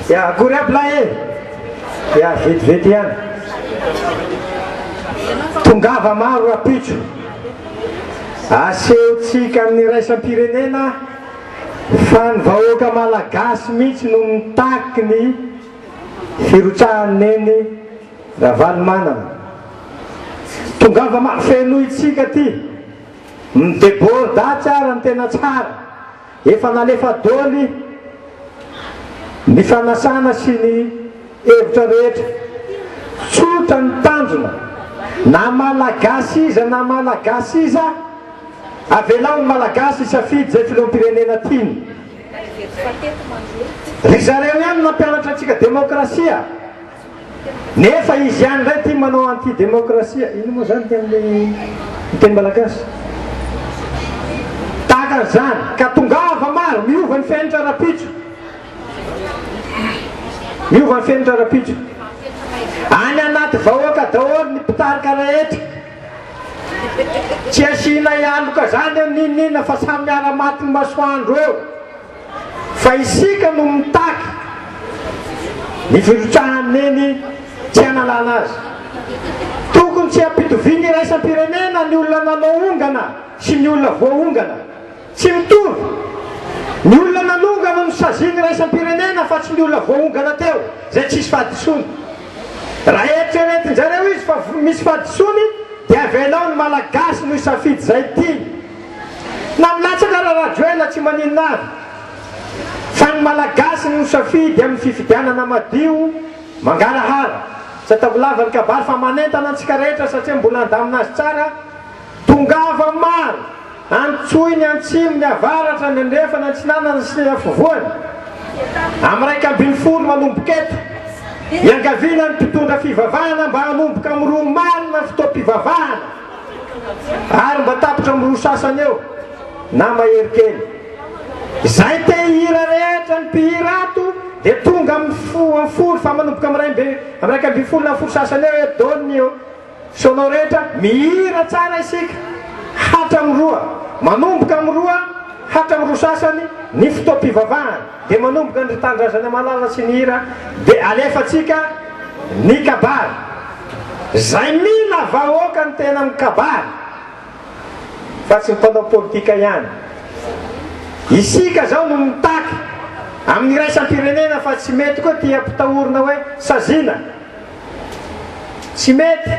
Ya, akory aby lahy e! Ya, vetivety ihany. Tongava maro rahampitso. Asehontsika amin'ny iraisam-pirenena fa ny vahoaka malagasy mihitsy no mitaky ny firotsahan'i Neny Ravalomanana. Tongava maro, fenointsika aty. Mi-deborde tsara ny tena tsara. Efa nalefa doly ny fanasana sy ny hevitra rehetra. Tsotra ny tanjona, na Malagasy iza na Malagasy iza, avelao ny Malagasy hisafidy izay filoham-pirenena tiany. Ry zareo ihany no nampianatra antsika demokrasia. Nefa izy ihany indray ity manao anti demokrasia, inona moa izany ny amin'ny teny malagasy? Tahaka an'izany, ka tongava maro, miova ny fenitra rahampitso. Miova ny fenitra rahampitso. Any anaty vahoaka daholo ny mpitarika rehetra. Tsy asiana aloka izany eo n'inon'inona fa samy miara-maty ny masoandro eo. Fa isika no mitaky ny firotsahan'i Neny tsy hanalana azy. Tokony tsy hampitoviana iraisam-pirenena ny olona nanao ongana sy ny olona voaongana. Tsy mitovy. Ny olona nanongana no saziana iraisam-pirenena fa tsy ny olona voaongana teo izay tsisy fahadisoana. Raha eritreretin-jareo izy fa misy fahadisoany dia avelao ny Malagasy no hisafidy izay tiany. Na milatsaka ara Rajoelina tsy maninona avy fa ny Malagasy no misafidy amin'ny fifidianana madio mangarahara. Tsy ataoko lava ny kabary fa manentana antsika rehetra satria mbola handamina azy tsara. Tongava maro, antsoy ny antsimo, ny avaratra, ny andrefana, ny atsinanana sy ny afovoany. Amin'ny 11 manomboka eto. Iangaviana ny mpitondra fivavahana mba hanomboka amin'ny roa marina ny fotoam-pivavahana. Ary mba tapitra amin'ny roa sasany eo na mahery kely. Izay te hihira rehetra ny mpihira ato dia tonga amin'ny folo fa manomboka amin'ny 11 na folo sasany eo eto daholo ny sono rehetra. Mihira tsara isika hatramin'ny roa. Manomboka amin'ny roa hatramin'ny roa sasany ny fotoam-pivavahana. Dia manomboka ny Ry Tanindrazana Malala sy ny hira dia alefantsika ny kabary. Zay mila vahoaka ny tena mikabary fa tsy ny mpanao politika ihany. Isika zao no mitaky amin'ny iraisam-pirenena fa tsy mety koa ty ampitahorina hoe saziana. Tsy mety.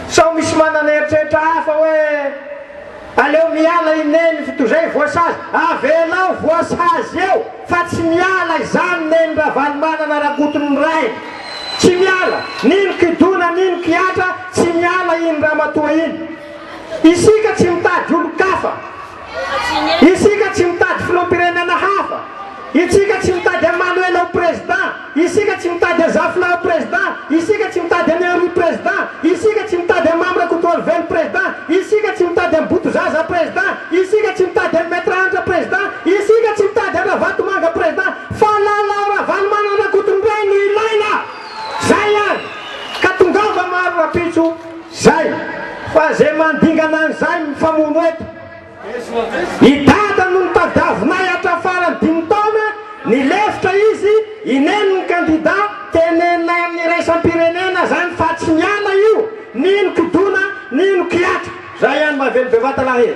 Sao misy manana eritreritra hafa hoe Aleo miala i Neny fa tozay voasazy. Avelao voasazy eo fa tsy miala izany Neny Ravalomanana Rakotonirainy. Tsy miala. Nino kidona nino kihatra tsy miala iny ramatoa iny. Isika tsy mitady olon-kafa. Isika tsy mitady filoham-pirenena hafa. Itsika tsy mitady an'i Manoela ho président. Isika tsy mitady an'i Zafilahy ho président. Isika tsy mitady an'i Henri président. Isika tsy mitady an'i Mamy Rakotoarivelo président. Isika tsy mitady an'i Botozaza président. Isika tsy mitady an'i Maître Hanitra président. Isika tsy mitady an'i Ravatomanga président. Fa Lalao Ravalomanana Rakotondrainy no ilaina. Zay ihany. Ka tongava maro rahampitso. Zay. Fa zay mandingana an'izay mifamono eto. I Dada no notadiavinay hatrafarany dimy taona, nilefitra izy, i Neny ny kandida, teneninay amin'ny iraisam-pirenena zany fa tsy miala io, nino kidona, nino kihatra. Zay ihany mahavelo bevata lahy e.